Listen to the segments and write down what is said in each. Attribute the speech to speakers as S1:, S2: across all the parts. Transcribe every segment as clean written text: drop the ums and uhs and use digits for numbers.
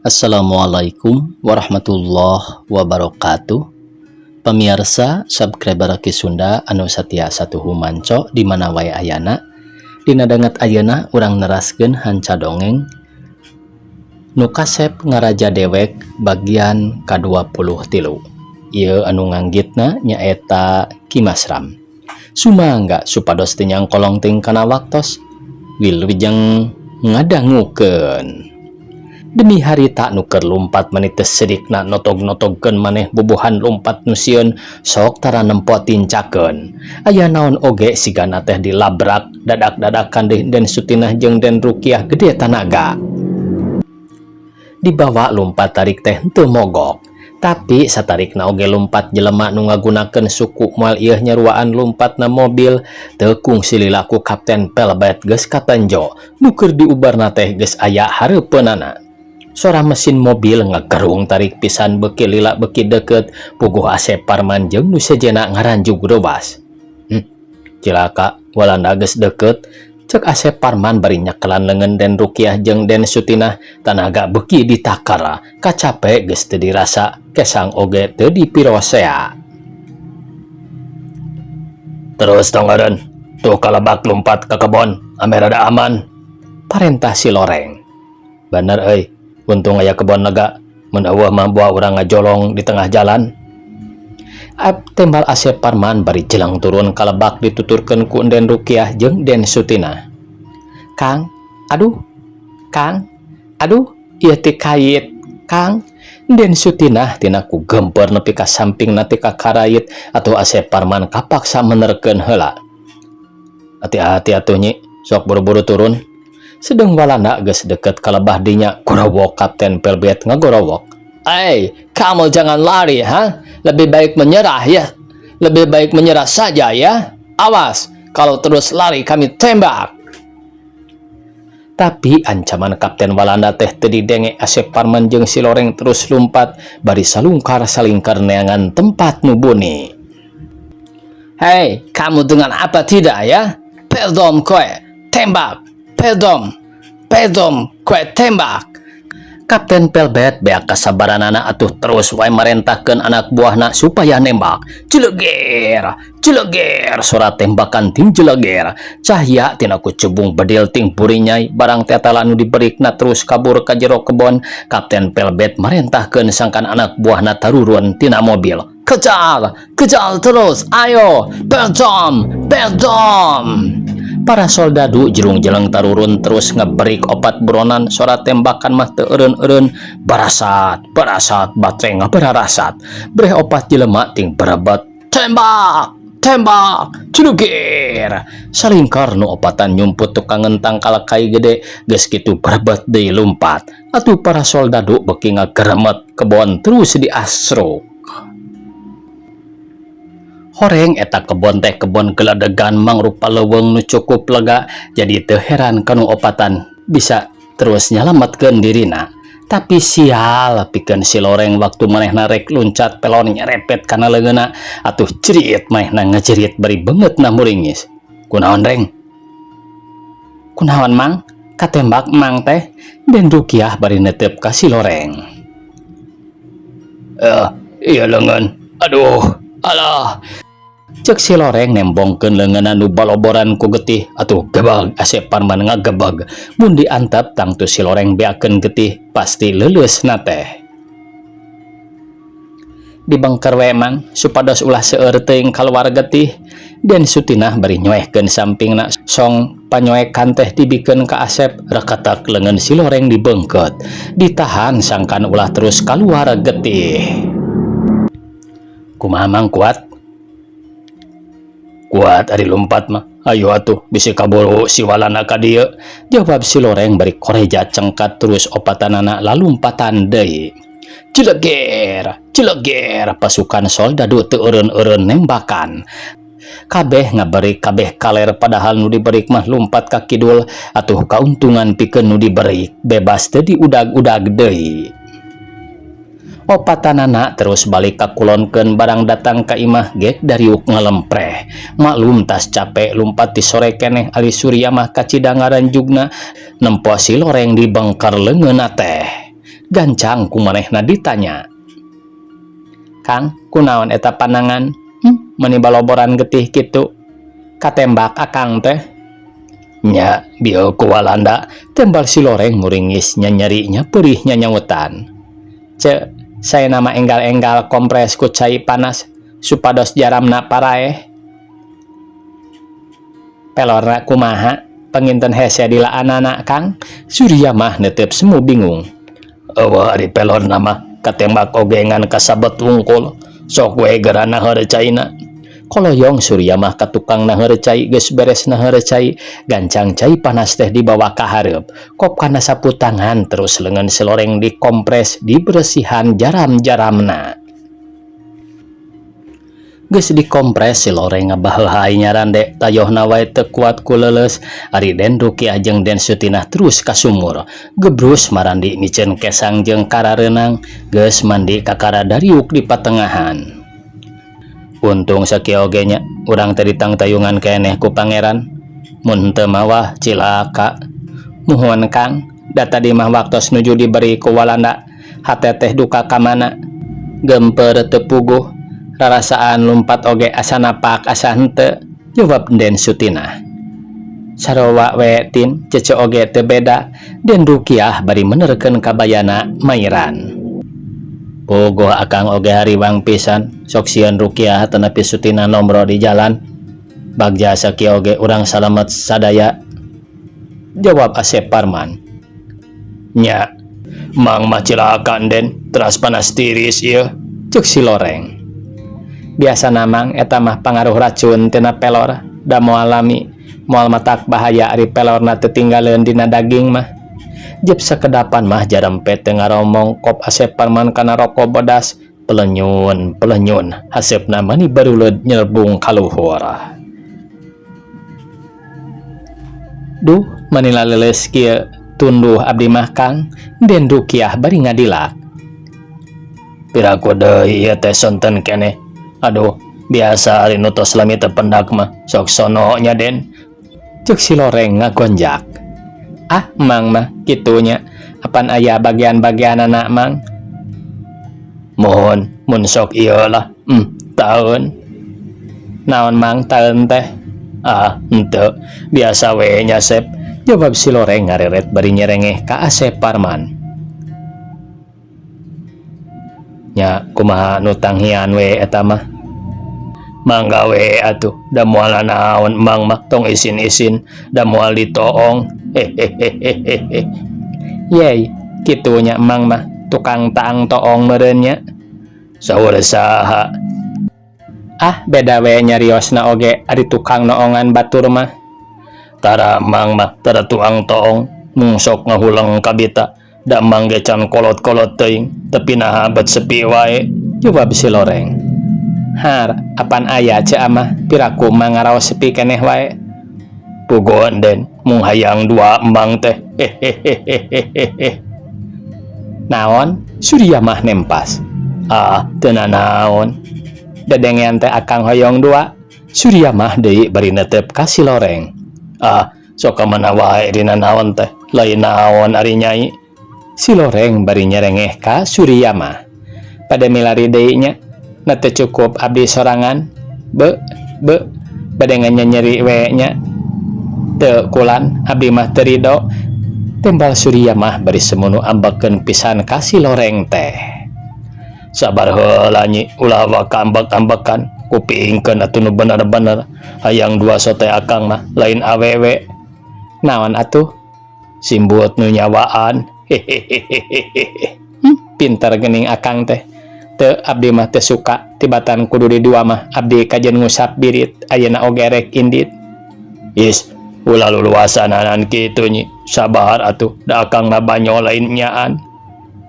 S1: Assalamualaikum warahmatullahi wabarakatuh. Pemirsa, subscriber Ki Sunda anu satia satuhu manco di mana wae ayana. Dina danget ayeuna urang neraskeun hanca dongeng Nu Kasep Ngaraja Dewek bagian ka-23. Ieu anu nganggitna nyaeta Ki Masram. Sumangga supados teu nyangkolong teuing kana waktos. Wilujeng ngadangukeun. Demi harita nu keur lumpat meni teu sedikna notog-notogkeun maneh bubuhan lumpat nu sieun sok tara nempo tincakeun. Aya naon oge sigana teh dilabrak dadak-dadakan deui Den Sutinah jeung Den Rukiah gede tanaga. Dibawa lumpat tarik teh henteu mogok. Tapi satarikna oge lumpat jelema nu ngagunakeun suku moal ieu nyaruaan lumpatna mobil teu kungsi lila ku Kapten Velbet geus katenjo nu keur diubarna teh geus aya hareupeunana. Sora mesin mobil ngagerung tarik pisan beuki lila beuki deukeut puguh Asep Parman jeung nu sejenna ngaranjug reuwas. Cilaka, Walanda geus deukeut, cek Asep Parman bari nyekelan leungeun Den Rukiah jeung Den Sutinah. Tanaga beuki ditakara, kacape geus teu dirasa, kesang oge teu dipirosea. Terus tong eureun, tuh kalebak lumpat ka kebon, ameh rada aman, parentah si Loreng. Bener euy, untung aya kebon lega, mun euweuh mah buah urang ngajolong di tengah jalan. Tembal Asep Parman bari jelang turun kalebak dituturkeun ku Den Rukiah jeung Den Sutinah. Kang, aduh, Kang, aduh, ieu teh kait, Kang. Den Sutinah tina ku gemper nepi ka sampingna ti kakarait atuh Asep Parman kapaksa menerkeun heula. Hati-hati atuh, Nyi, sok buru-buru turun. Sedeng Walanda geus deket ka lebah dinya, gorowok Kapten Velbet ngagorowok. "Hey, kamu jangan lari, ha? Lebih baik menyerah ya. Lebih baik menyerah saja ya. Awas, kalau terus lari kami tembak." Tapi ancaman Kapten Walanda teh teu didenge Asep Parman jeung si Loreng terus lumpat bari salungkar salingkar neangan tempat nu buni. "Hei, kamu dengar apa tidak ya? Perdom kowe, tembak. Perdom, perdom kowe, tembak." Kapten Velbet beak kasabaranana atuh terus wae marentahkeun anak buahna supaya nembak. Cileger, cileger, sora tembakan ting jeleger. Cahya tina kucubung bedil ting burinyai barang tetala nu diberikna terus kabur ka jero kebon. Kapten Velbet marentahkeun sangkan anak buahna tarurun tina mobil. "Kejar, kejar terus, ayo, perdom, perdom." Para soldadu jerung jeleng tarurun terus ngeberik opat buronan. Sora tembakan mah teu eureun-eureun, barasat barasat batre ngabararasat. Breh opat jelema ting berebet, tembak, tembak, cilugir. Salingkar nu opatan nyumput tukangan tangkal kai gede, geus kitu berebet deui lumpat. Atuh para soldadu beuki ngageremet, kebon terus diasruk. Horeng eta kebon teh kebon geledegan mangrupa leuweung nu cukup lega, jadi teu heran kanu opatan bisa terus nyalametkeun dirina. Tapi sial pikeun si Loreng, waktu manehna rek luncat pelon nyerepet kana leungeunna. Atuh cerit manehna ngajerit bari beungeutna muringis. Kunaon, Reng? Kunaon, Mang? Katembak Mang teh, Den Rukiah bari netep ka si Loreng. Eh, iya leungeun, aduh, alah, cek si Loreng nembongkeun leungeunna nu baloboran ku getih. Atuh gebag Asep Parman ngagebag, mun diantep tangtu si Loreng beakeun getih, pasti leuleusna teh. Dibengker we, Mang, supados ulah seueur teuing kaluar getih, Den Sutinah bari nyoehkeun sampingna. Song panyoekan teh dibikeun ka Asep, reketek leungeun si Loreng dibengket, ditahan sangkan ulah terus kaluar getih. Kumaha, Mang, kuat? Kuat ari lumpat mah. Ayo atuh, bisi kaburu si Walanda ka dieu, jawab si Loreng bari koreja cengkat. Terus opatanana lalumpatan deui. Cileger, cileger, pasukan soldadu teu eureun-eureun nembakan. Kabeh ngaberik, kabeh kaler, padahal nu diberik mah lumpat ka kidul. Atuh kauntungan pikeun nu diberik, bebas teu diudag-udag deui. Opatanana terus balik ka kulonkeun. Barang datang ka imah gek dariuk ngalempreh, maklum tas capek lumpat di sore keneh. Ali Surya mah kacida ngaranjugna nempo si Loreng dibengkar leungeunna teh. Gancang ku manehna ditanya. Kang, kunaon eta panangan? Meni baloboran getih kitu. Katembak akang teh? Nya, bieu ku Walanda, tembal si Loreng muringis nya nyeri nya peurih nya nyautan. Ce, saena mah enggal-enggal kompres ku cai panas supados jaramna paraeh. Pelorna kumaha? Panginten hese dilaanana, Kang? Surya mah neuteup semu bingung. Eueuh ari pelorna mah katembak oge ngan kasabet wungkul. Sok we geura naheur caina. Koloyong Surya mah ka tukang naheur cai geus beres naheur cai, gancang cai panas teh dibawa ka hareup. Kop kana sapu tangan terus leungeun si Loreng dikompres diberesihan jaram-jaramna. Geus dikompres si Loreng ngabaheuhay nyarande tayohna wae teu kuat ku leuleus. Ari Den Rukiah jeung Den Sutinah terus ka sumur. Gebrus marandi miceun kesang jeung karareunang, geus mandi kakara dariuk di patengahan. Untung sakieu oge nya urang teh ditangtayungan keneh ku pangeran. Mun henteu mah wah cilaka. Muhun Kang, da tadi mah waktos nuju diberi ku Walanda, hate teh duka ka mana. Geumpeur teu puguh, rarasaan lumpat oge asa napak asa henteu, jawab Den Sutinah. Sarua we Tin, cece oge teu beda, Den Rukiah bari menerkeun kabayana mairan. Puguh akang oge hariwang pisan, sok sieun Rukiah atanapi Sutinah nomro di jalan. Bagja sakieu oge urang salamet sadaya, jawab Asep Parman. Nya, mang mah cilaka Den, teras panas tiris ieu, ceuk si Loreng. Biasana mang eta mah pangaruh racun tina pelor, da moal lami, moal matak bahaya ari pelorna teu tinggaleun dina daging mah. Jep sakedapan mah jarempe teu ngaromong kop Asep Parman kana roko bodas, pelenyun pelenyun haseupna mani baruleud nyerbung ka luhur. Duh, mani laleuleus kieu tunduh abdi mah Kang, Den Rukiah bari ngadilak. Piraku deui ieu teh sonten keneh. Aduh, biasa ari nu tos lami teu pendak mah, sok sono nya Den. Ceuk si Loreng ngagonjak. Ah, mang mah kitu nya, apan aya bagian-bagianana mang? Muhun, mun sok ieu lah, taeun. Naon mang taeun teh? Ah, henteu, biasa we nya Sep, jawab si Loreng ngareret bari nyerengeh ka Asep Parman. Nya kumaha nu tanghian we eta mah. Mangga we atuh, da moal nanaon mang mah, tong isin-isin, da moal ditoong. Hehehehehe. Yey, kitu nya mang mah, tukang taang toong meureun nya. Saur saha? Ah, beda we nyariosna oge ari tukang noongan batur mah. Tara mang mah, tara tuang toong, mung sok ngahuleng kabita. Da mang ge can kolot-kolot teuing, tapi naha bet sepi wae, jawab si Loreng. Har, apan aya ce amah, piraku mah ngaraos sepi keneh wae. Puguh Den, mung hayang dua emang teh. Hehehehehe. Naon? Surya mah nempas. Ah, teu nanaon. Dedengean teh akang hoyong dua. Surya mah deui bari netep ka si Loreng. Ah, sok ka mana wae dina naon teh, lain naon ari nyai. Si Loreng bari nyerengeh ka Surya mah. Pada milari deui nya, na teu cukup abdi sorangan. Be, be, bade nganyeri we nya. Teu kulan, abdi mah teu rido. Tembal Surya mah bari semunu ambekeun pisan ka si Loreng teh. Sabar heula nyi, ulah waka ambek-ambekan, kupingkeun atuh nu bener-bener. Hayang dua sote akang mah, lain awewe. Naon atuh? Simbut nu nyawaan. Hehehehehe. Pinter geuning akang teh. Teu abdi mah teu suka, tibatan kudu di dua mah abdi kajen ngusap birit, ayeuna oge rek indit. Is, ulah luluasanan kitu nyi, sabar atuh, da akang mah banyol lain nyaan.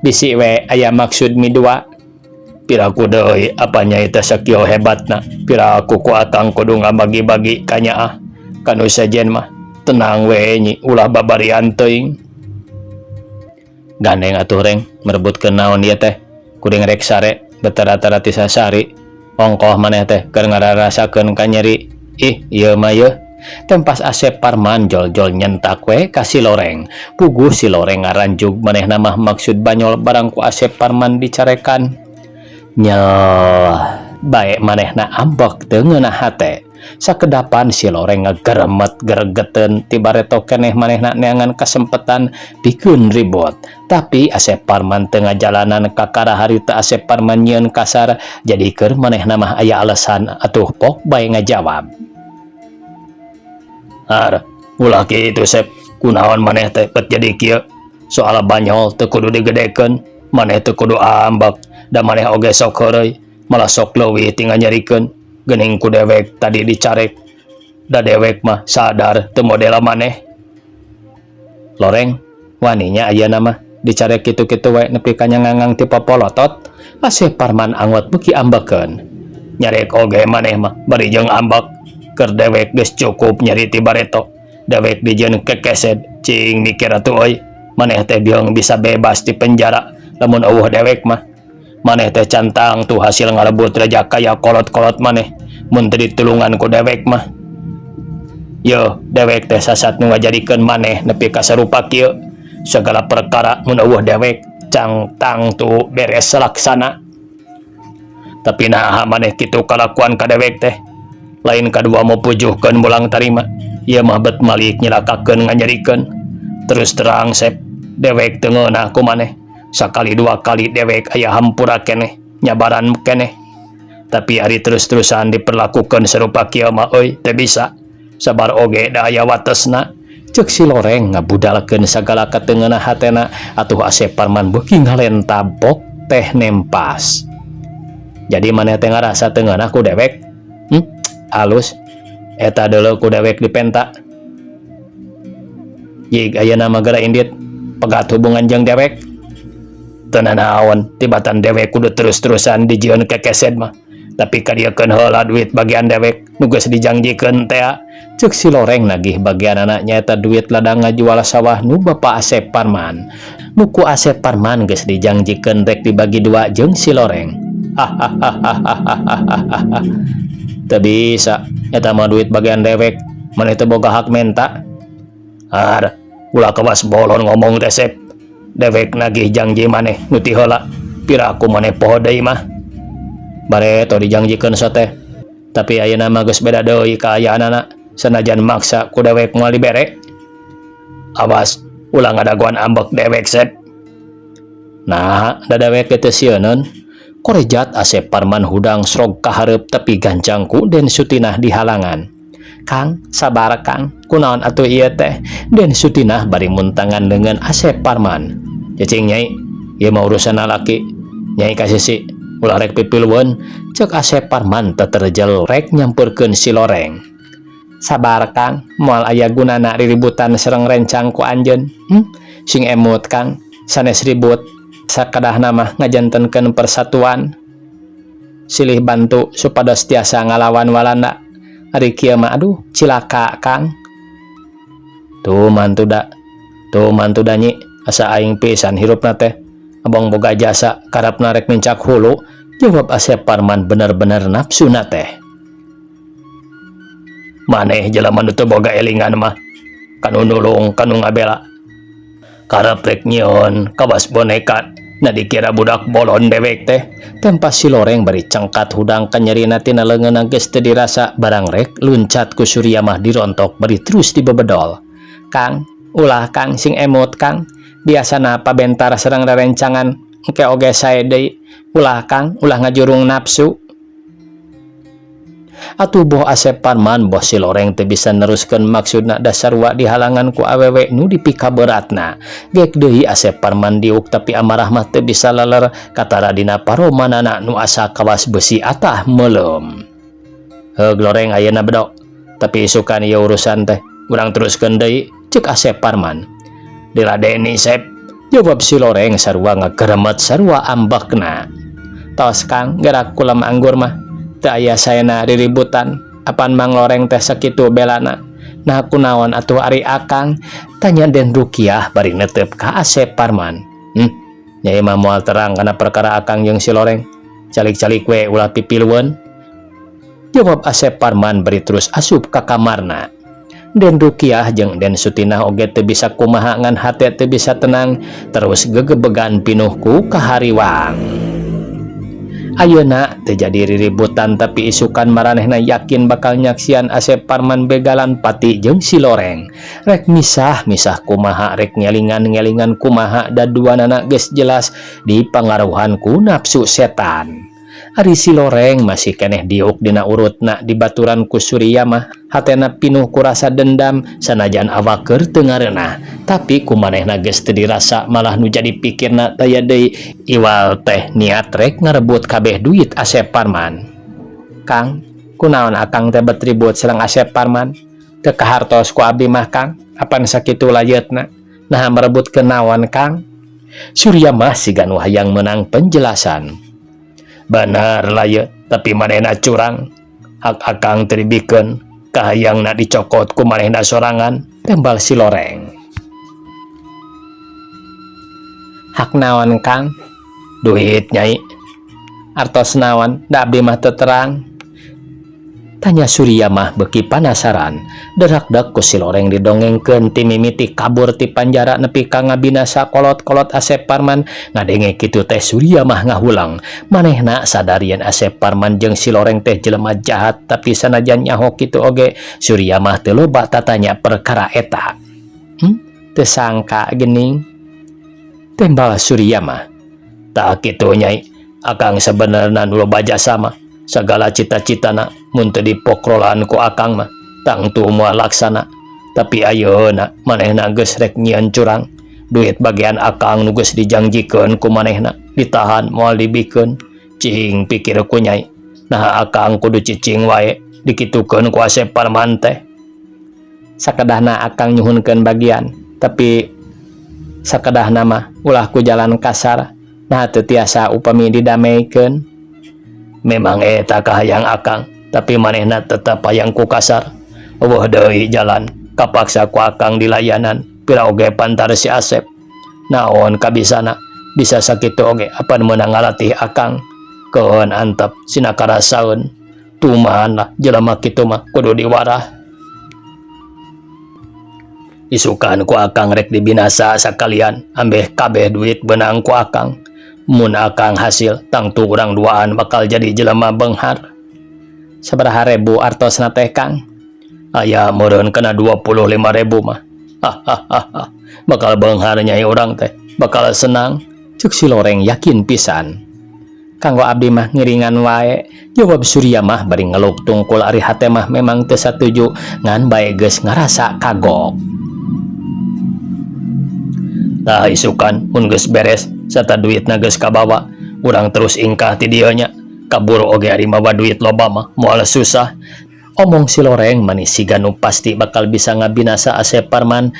S1: Bisi we aya maksud midua. Piraku deui apa nyai teh sakieu hebatna, piraku ku akang kudu ngabagi-bagi ka nyaah. Kanu sejen mah tenang we nyi, ulah babarian teuing. Gandeng atuh Reng, merebutkeun naon ieu teh? Kuring rek sare, betara-tara ti sasari. Ongkoh maneh teh keur ngararasakeun ka nyeri. Ih, ieu mah yeuh. Tempas Asep Parman jol-jol nyentak we ka si Loreng. Puguh si Loreng ngaranjug manehna mah maksud banyol barang ku Asep Parman dicarekan. Nyel bae manehna ambek teu ngeunah hate. Sakedapan si Loreng ngageremet geregeteun ti bareto keneh manehna neangan kasempetan pikeun ribut. Tapi Asep Parman teu ngajalanan kakara harita Asep Parman nyieun kasar, jadi keur manehna mah aya alasan atuh pok bae ngajawab. Ar, ulah kitu, Sep, kunaon maneh teh bet jadi kieu? Soal banyol teu kudu digedekeun, maneh teu kudu ambek, da maneh oge sok heureuy, malah sok leuwih ti nganyerikeun. Geuning ku dewek tadi dicarek. Da dewek mah sadar teu model maneh. Loreng, waninya ayeuna mah dicarek kitu-kitu we nepi ka ngangang ti popolotot. Asep Parman angot beuki ambekeun. Nyarek oge maneh mah bari jeung ambek. Keur dewek geus cukup nyeri ti bareto. Dewek dijieun kekesed, cing mikir atuh euy. Maneh teh biong bisa bebas ti penjara lamun euweuh dewek mah. Maneh teh can tangtu hasil ngarebut raja kaya kolot-kolot maneh mun teu ditulungan ku dewek mah. Yo, dewek teh sasat nu ngajadikeun maneh nepi ka sarupa kieu. Segala perkara mun euweuh dewek can tangtu beres laksana. Tapi naha maneh kitu kalakuan ka dewek teh? Lain kadua mupujuhkeun mulang tarima. Ieu mah bet malik nyilakakeun nganyerikeun. Terus terang, Sep, dewek teu ngeunah ku maneh. Sakali dua kali dewek aya hampura keneh, nyabaran keneh. Tapi ari terus-terusan diperlakukan serupa kieu mah euy, teu bisa. Sabar oge da aya watesna. Ceuk si Loreng ngabudalkeun sagala katengeunah hatena, atuh Asep Parman beuki ngalentabok teh nempas. Jadi maneh teh ngarasa teu ngeunah ku dewek? Hmm? Alus. Eta deuleu ku dewek dipenta. Jig ayeuna mah geura indit pegat hubungan jeung dewek. Teu nanaon tibatan dewek kudu terus-terusan dijieun kekesed mah. Tapi kadieukeun heula duit bagian dewek nu geus dijangjikeun tea. Ceuk si Loreng nagih bagianana, nyaeta duit ladang ngajual sawah nu Bapak Asep Parman. Nu ku Asep Parman geus dijangjikeun rek dibagi dua jeung si Loreng. Hahaha. Teu bisa, eta mah duit bagian dewek. Maneh teu boga hak menta. Ar, ulah kawas bolon ngomong teh, Sep. Dewek nagih janji maneh nu ti heula. Piraku maneh poho deui mah. Bareto dijangjikeun teh. Tapi ayeuna mah geus beda deui kaayaanana. Sanajan maksa ku dewek moal dibere. Awas, ulah ngadagoan ambek dewek, Sep. Nah, da dewek teu sieuneun. Korejat Asep Parman hudang srog kahareup, tapi gancang ku Den Sutinah dihalangan. Kang, sabar, Kang, kunaon atuh ieu teh? Den Sutinah bari muntangan dengan Asep Parman. Cicing, Nyai, ieu mah urusan lalaki. Nyai ka sisi, ulah rek pipilueun, ceuk Asep Parman teterjel rek nyamperkeun si Loreng. Sabar, Kang, moal aya gunana riributan sareng rencang ku anjeun. Sing emut, Kang, sanes ribut. Sakadahna mah ngajantenkeun persatuan. Silih bantu supados tiasa ngalawan Walanda. Ari kieu mah aduh cilaka, Kang. Tuh mantu da. Tuh mantu da, Nyi, asa aing pisan hirupna teh. Abang boga jasa karepna rek nincak hulu, jawab Asep Parman bener-bener nafsuna teh. Maneh jelema nu teu boga elingan mah, kanu nulung, kanu ngabela. Karep rek nyieun kawas boneka, na dikira budak bolon dewek teh. Tempas si Loreng bari cengkat hudang kanyerina tina leungeunna geus teu dirasa, barang rek luncat ku Surya mah dirontok bari terus dibebedol. Kang, ulah, Kang, sing emut, Kang. Biasana pabentar sareng rerencangan engke oge sae deui. Ulah, Kang, ulah ngajurung nafsu. Atuh boh Asep Parman boh si Loreng teu bisa neruskeun maksudna, da sarua dihalangan ku awewe nu dipikaberatna. Gek deui Asep Parman diuk, tapi amarah mah teu bisa leler katara dina paromanana nu asa kawas besi atah meuleum. Heug, Loreng, ayeuna bedo. Tapi isukan ieu urusan teh urang teruskeun deui, ceuk Asep Parman. Diladeni, Sep, jawab si Loreng sarua ngageremet sarua ambekna. Tos, Kang, gerak kulem anggur mah. Teu aya saena riributan, apan Mang Loreng teh sakitu belana. Nah, kunaon atuh ari Akang? Tanya Den Rukiah bari netep ka Asep Parman. Nyai mah moal terang kana perkara Akang jeung si Loreng. Calik-calik we, ulah pipilueun. Jawab Asep Parman bari terus asup ka kamarna. Den Rukiah jeung Den Sutinah oge teu bisa kumaha ngan hate teu bisa tenang terus gegebegan pinuh ku kahariwang. Ayeuna teu jadi riributan tapi isukan maranehna yakin bakal nyaksian Asep Parman begalan Pati jeung si Loreng. Rek misah misah kumaha rek ngelingan-ngelingan kumaha da duanana geus jelas dipangaruhan ku nafsu setan. Ari si Loreng masih keneh diuk dina urutna dibaturan ku Surya mah hatena pinuh ku rasa dendam sanajan awak keur teu ngareunah tapi ku manehna geus teu dirasa malah nu jadi pikirna taya deui iwal teh niat rek ngarebut kabeh duit Asep Parman. Kang, kunaon akang teh bet ribut sareng Asep Parman? Teu kahartos ku abdi mah Kang, apan sakitu layeutna? Naha merebutkeun naon Kang? Surya mah siga nu hayang meunang penjelasan. Bener layeut, tapi manehna curang. Hak akang teu dibikeun, kahayangna dicokot ku manehna sorangan, tembal si Loreng. Hak naon Kang? Duit nyai. Artos naon? Da abdi mah teu terang. Tanya Surya mah beuki panasaran. Derak-dek ku si Loreng didongengkeun ti mimiti kabur ti panjara nepi ka ngabinasa kolot-kolot Asep Parman. Ngadenge kitu teh Surya mah ngahulang. Manehna sadar yen Asep Parman jeung si Loreng teh jelema jahat tapi sanajan nyaho kitu oge Surya mah teu loba tatanya perkara eta. Teu sangka geuning. Tembal Surya mah. Tah kitu nyai, akang sabenerna nu loba jasa mah. Sagala cita-citana mun teu dipokrolan ku akang mah tangtu moal laksana. Tapi ayeuna manehna geus rek nyieun curang. Duit bagian akang nu geus dijangjikeun ku manehna ditahan moal dibikeun. Cing pikir ku nyai, naha akang kudu cicing wae dikitukeun ku Asep Parman teh. Sakedahna akang nyuhunkeun bagian, tapi sakedahna mah ulah ku jalan kasar, naha teu tiasa upami didameikeun. Memang eta kahayang akang, tapi manehna tetep hayang ku kasar. Eueuh deui jalan, kapaksa ku akang dilayanan, pira oge pantar si Asep. Naon kabisana, bisa sakitu oge apan meunang ngalatih akang. Keun antep sina karasaeun. Tumahan lah jelema kitu mah kudu diwarah. Isukan ku akang rek dibinasa sakalian, ambeh kabeh duit beunang ku akang. Mun akang hasil, tangtu urang duaan bakal jadi jelema beunghar. Sabaraha rebu artosna teh Kang? Aya meureun kana 25.000 mah. Hahaha, bakal beunghar nyai urang teh, bakal senang. Ceuk si Loreng yakin pisan. Kanggo abdi mah ngiringan wae, jawab Surya mah bari ngeluk tungkul ari hate mah memang teu satuju ngan bae geus ngarasa kagok. Tah isukan mun geus beres sarta duitna geus kabawa, urang terus ingkah ti dieu nya. Kabur oge ari mawa duit loba mah moal susah. Omong si Loreng manis siga nu pasti bakal bisa ngabinasa Asep Parman.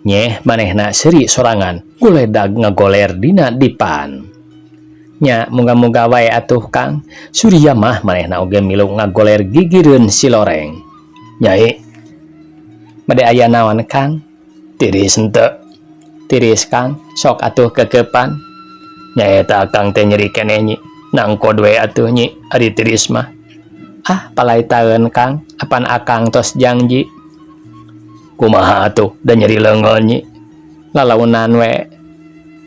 S1: Nyeh manehna seuri sorangan, guledag ngagoler dina dipan. Nya muga-muga wae atuh Kang. Surya mah manehna oge milu ngagoler gigireun si Loreng. Nyai, bade aya naon Kang? Tiris henteu. Tiris Kang, sok atuh kekepan. Nyaeta akang teh nyeri keneh nyi. Nangkod we atuh nyi, ari tiris mah. Ah, palai taeun Kang, apan akang tos jangji. Kumaha atuh, da nyeri leungeun nyi. Lalaunan we.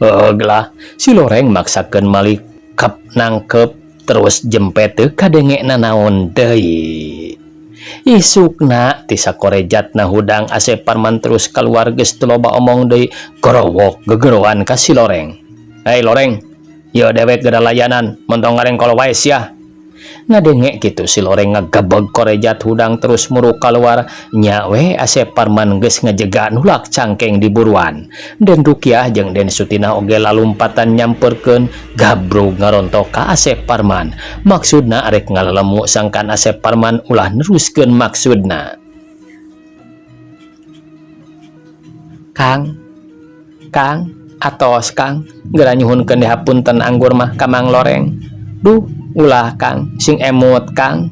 S1: Heug lah, si Loreng maksakeun malik kep nangkep terus jempe teu kadenge nanaon deui. Isukna ti sakorejatna hudang Asep Parman terus kaluar geus teu loba omong deui gorowok gegeroan ka si Loreng. Hei Loreng, ieu dewek geura layanan, montong ngarengkol wae sia. Ngadenge kitu si Loreng ngagebeg korejat hudang terus muruk kaluar, nya we Asep Parman geus ngajega nulak cangkeng di buruan. Den Rukiah jeung Den Sutina oge lalumpatan nyamperkeun gabrug ngarontok ka Asep Parman. Maksudna arek ngalelemu sangkan Asep Parman ulah neruskeun maksudna. Kang, Kang, atos Kang, geura nyuhunkeun dihapunten anggur mah ka Mang Loreng. Duh, ulah Kang, sing emut Kang.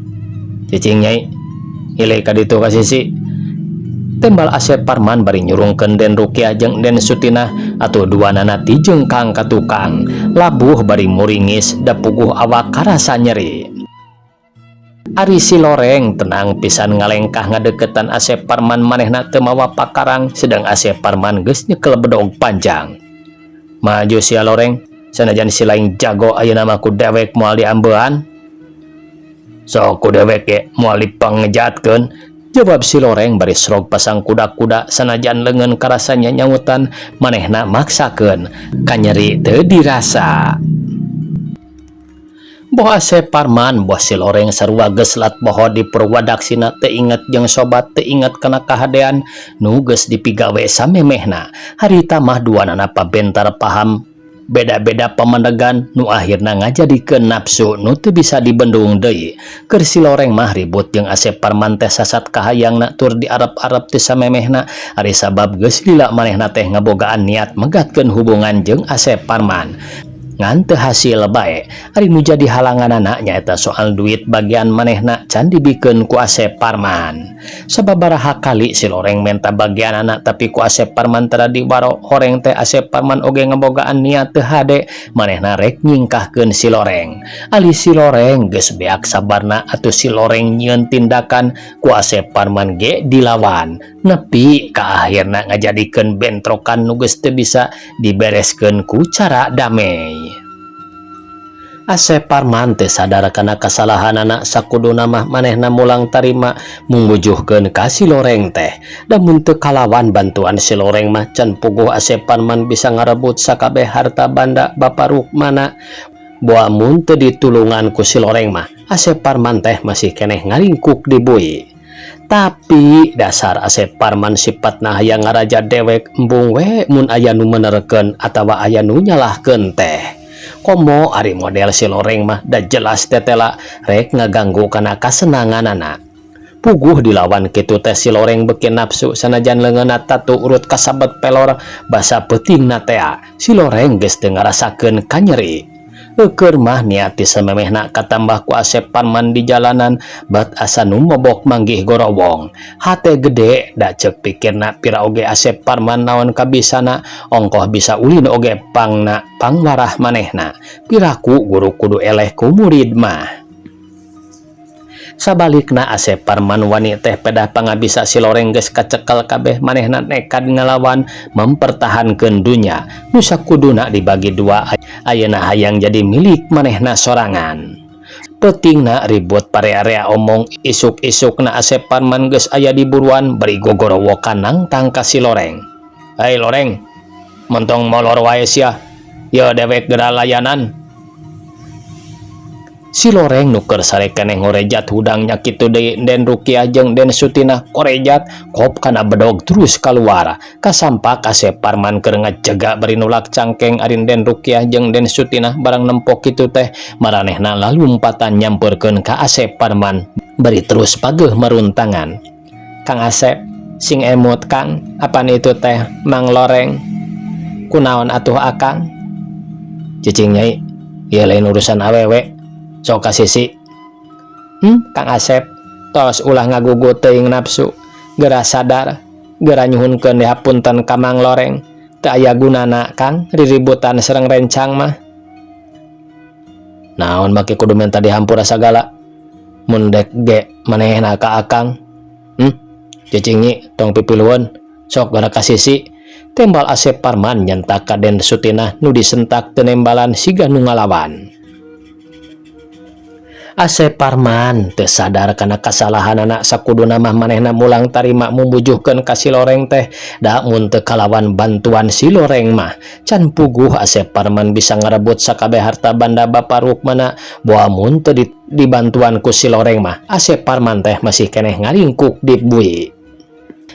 S1: Cicing nyai, ile ka ditu ka sisi. Tembal Asep Parman bari nyurungkeun Den Rukiah jeung Den Sutinah atuh duanana tijengkang ka tukang. Labuh bari muringis da puguh awak karasa nyeri. Ari si Loreng tenang pisan ngalengkah ngadeukeutan Asep Parman, manehna teu mawa pakarang, sedang Asep Parman geus nyekel bedog panjang. "Maju sia, Loreng, sanajan si lain jago, ayeuna mah ku dewek moal diambean. Sok, ku dewek ge moal dipangejatkeun," jawab si Loreng bari srog pasang kuda-kuda. Sanajan leungeun karasanya nyautan, manehna maksakeun, kanyeri teu dirasa. Boh Asep Parman, boh si Loreng, sarua geus lat poho di purwadaksina, teu inget jeung sobat, teu inget kana kahadean nu geus dipigawe samemehna. Harita mah duanana pabentar paham, beda-beda pamandegan, nu akhirna ngajadikeun nafsu nu teu bisa dibendung deui. Keur si Loreng mah ribut jeung Asep Parman teh sasat kahayangna tur diarep-arep ti samemehna, ari sabab geus lila manehna teh ngabogaan niat megatkeun hubungan jeung Asep Parman, ngan teu hasil bae. Ari nu jadi halanganana nyaeta soal duit bagian manehna can dibikeun ku Asep Parman. Sababaraha kali si Loreng menta bagianana, tapi ku Asep Parman tara diwaro. Horeng teh Asep Parman oge ngabogaan niat teu hade, manehna rek nyingkahkeun si Loreng. Ali si Loreng geus beak sabarna, atuh si Loreng nyieun tindakan, ku Asep Parman ge dilawan, nepi ka akhirna ngajadikeun bentrokan nu geus teu bisa dibereskeun ku cara damai. Asep Parman teu sadar kana kasalahanana. Sakuduna mah manehna mulang tarima mungbujuhkeun ka si Loreng teh. Da mun teu kalawan bantuan si Loreng mah, can puguh Asep Parman bisa ngarebut sakabeh harta banda Bapa Rukmana. Boa mun teu ditulungan ku si Loreng mah, Asep Parman teh masih keneh ngaringkuk di bui. Tapi dasar Asep Parman sifatna hayang ngaraja dewek, embung we mun aya nu menerkeun atawa aya nu nyalahkeun teh. Komo ari model si Loreng mah, da jelas tetela rek ngaganggu kana kasenanganana. Puguh dilawan kitu teh si Loreng beuki nafsu. Sanajan leungeunna tatu urut kasabet pelor basa peutingna tea, si Loreng geus teu ngarasakeun kanyeri. Eukeur mah niat ti samemehna katambah ku Asep Parman di jalanan, bat asa nu mobok manggih gorowong. Hate gede, da ceuk pikirna, pira oge Asep Parman naon kabisana, ongkoh bisa ulin oge pangna pangwarah manehna. Piraku guru kudu eleh ku murid mah. Sabalikna Asep Parman wani teh pedah pangabisa. Si Loreng geus kacekel kabeh, manehna nekad ngalawan mempertahankeun dunya nu sakuduna dibagi dua, ayeuna hayang jadi milik manehna sorangan. Peutingna ribut parea-rea omong, isuk-isukna Asep Parman geus aya di buruan bari gogorowokan nangtang ka si Loreng. "Hei Loreng, montong molor wae sia. Ye dewek geura layanan." Si Loreng nu keur sare keneh ngorejat hudang nya kitu deui Den Rukiah jeung Den Sutinah korejat kop kana bedog terus kaluar. Kasampak Asep Parman keur ngajega bari nulak cangkeng. Ari Den Rukiah jeung Den Sutinah barang nempok kitu teh, maranehna lalumpatan nyamperkeun ka Asep Parman bari terus pageuh maruntangan. "Kang Asep, sing emut Kang, apan itu teh Mang Loreng? Kunaon atuh Akang?" "Cicing Nyai, ieu lain urusan awewe, sok ka sisi." Kang Asep, tos ulah ngagugu teuing nafsu, geura sadar, geura nyuhunkeun dihapunten ka Mang Loreng. Teu aya gunana Kang riributan sareng rencang mah." "Naon make kudu minta dihampura sagala, mun dek ge manehna ka Akang? Cicing Nyi, tong pipilueun, sok geura ka sisi," tembal Asep Parman nyentak ka Den Sutinah nu disentak teu nembalan siga nu ngalawan. Asep Parman teu sadar kana kasalahanana. Sakuduna mah manehna mulang tarima mumbujuhkeun ka si Loreng teh. Da mun teu kalawan bantuan si Loreng mah, can puguh Asep Parman bisa ngarebut sakabeh harta banda Bapa Rukmana. Boa mun teu dibantuan ku si Loreng mah, Asep Parman teh masih keneh ngaringkuk di bui.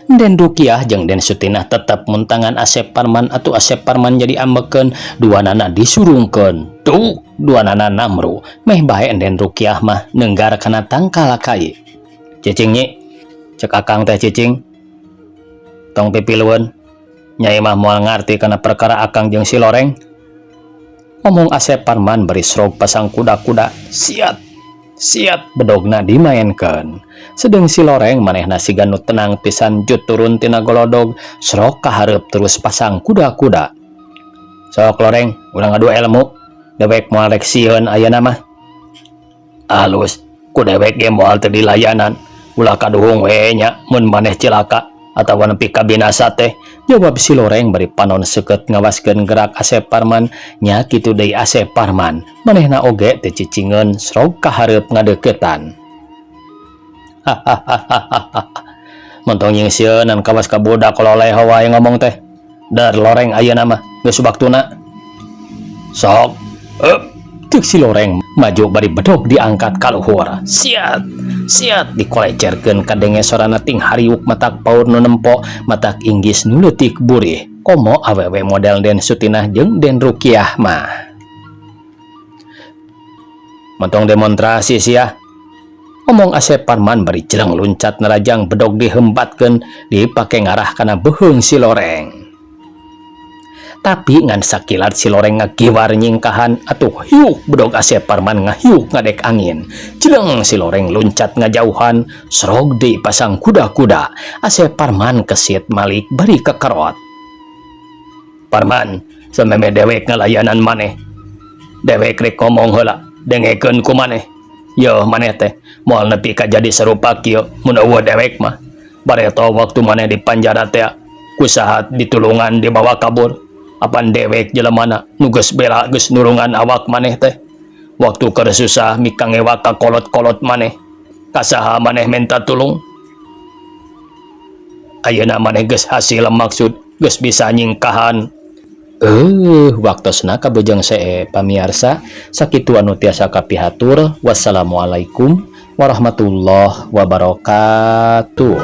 S1: Den Rukiah jeung Den Sutinah tetep muntangan Asep Parman, atuh Asep Parman jadi ambekeun, duanana disurungkeun. Tuh, duanana namru meh bae. Den Rukiah mah nenggar kana tangkal kai. "Cicing Nyi, cek Akang teh cicing, tong pipilueun. Nyai mah moal ngarti kana perkara Akang jeung si Loreng," omong Asep Parman bari srog pasang kuda-kuda. Siat siat, bedogna dimaenkeun. Sedeng si Loreng, manehna siga nu tenang pisan, jut turun tina golodog, srok ka hareup terus pasang kuda-kuda. "Sok Loreng, urang ngadu ilmu, dewek moal rek sieun ayeuna mah." "Alus." Ku dewek ge moal teu dilayanan. Ulah kaduhung we nya mun maneh cilaka atawa nepi ka binasa teh, jawab si Loreng bari panon seukeut ngawaskeun gerak Asep Parman. Nya kitu deui Asep Parman, manehna oge teu cicingeun srog ka hareup ngadeuketan. Hahaha. Montong nyingsieunan kawas ka budak kololeho wae ngomong teh. Dar Loreng ayeuna mah geus waktuna. Sok, up, ceuk si Loreng maju bari bedog diangkat ka luhur. Siat, siat dikolecerkeun kadenge sorana ting hariuk matak paur nu nempo, matak inggis nu leutik burih. Komo awewe model Den Sutinah jeung Den Rukiah mah. Montong demonstrasi sia. Omong Asep Parman bari jereng luncat nerajang bedog dihembatkeun dipake ngarah kana beuheung si Loreng. Tapi ngan sakilat si Loreng ngagiwar nyingkahan atuh hiuk bedog Asep Parman ngahiuk ngadek angin. Jeleng si Loreng luncat ngajauhan, srog deui pasang kuda-kuda. Asep Parman kesit malik bari kekerot. Parman, sameme dewek ngalayanan maneh. Dewek rek ngomong heula, dengekeun ku maneh. Yo maneh teh moal nepi ka jadi sarupa kieu mun euweuh dewek mah. Bareto waktu maneh di panjara teh ku saha ditulungan dibawa kabur. Apan dewek jelemana nu geus bela geus nulungan awak maneh teh. Waktu keur susah mikangewa ka kolot-kolot maneh. Ka saha maneh menta tulung? Ayeuna maneh geus hasil maksud, geus bisa nyingkahan. Waktosna kabujeng see pamiarsa, sakitu anu tiasa kapihatur. Wassalamualaikum warahmatullahi wabarakatuh.